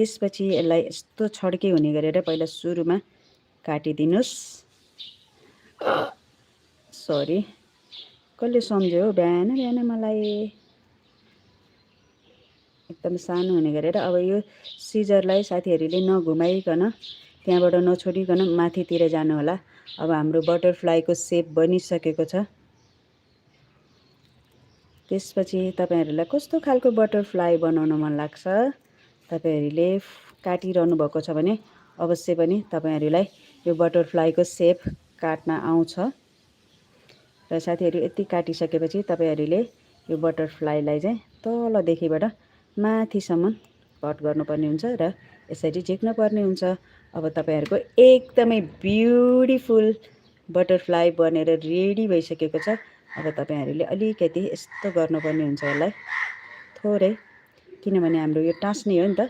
त्यसपछि यसलाई यस्तो छड्के हुने गरेर पहिला सुरुमा काटिदिनुस्। सरी, कसले सम्झ्यो हो बिहान बिहान मलाई। एकदम सानो हुने गरेर अब यो सिजरलाई साथीहरूले नघुमाइकन त्यहाँबाट नछोडिकन माथितिर जानु होला। अब हाम्रो बटरफ्लाईको सेप बनिसकेको छ। त्यसपछि तपाईहरुलाई कस्तो खालको बटरफ्लाई बनाउन मन लाग्छ तपाईहरुले काटिरहनु भएको छ भने अवश्य पनि तपाईहरुलाई यो बटरफ्लाईको सेप काट्न आउँछ। र साथीहरु यति काटिसकेपछि तपाईहरुले यो बटरफ्लाईलाई चाहिँ तलदेखिबाट माथिसम्म कट गर्नुपर्ने हुन्छ र यसरी झिक्न पर्ने हुन्छ। अब तपाईहरुको एकदमै ब्युटीफुल बटरफ्लाई बनेर रेडी भइसकेको छ। अब तपाईहरुले अलिकति यस्तो गर्नुपर्ने हुन्छ यसलाई थोरै, किनभने हाम्रो यो टाँस्ने हो नि त,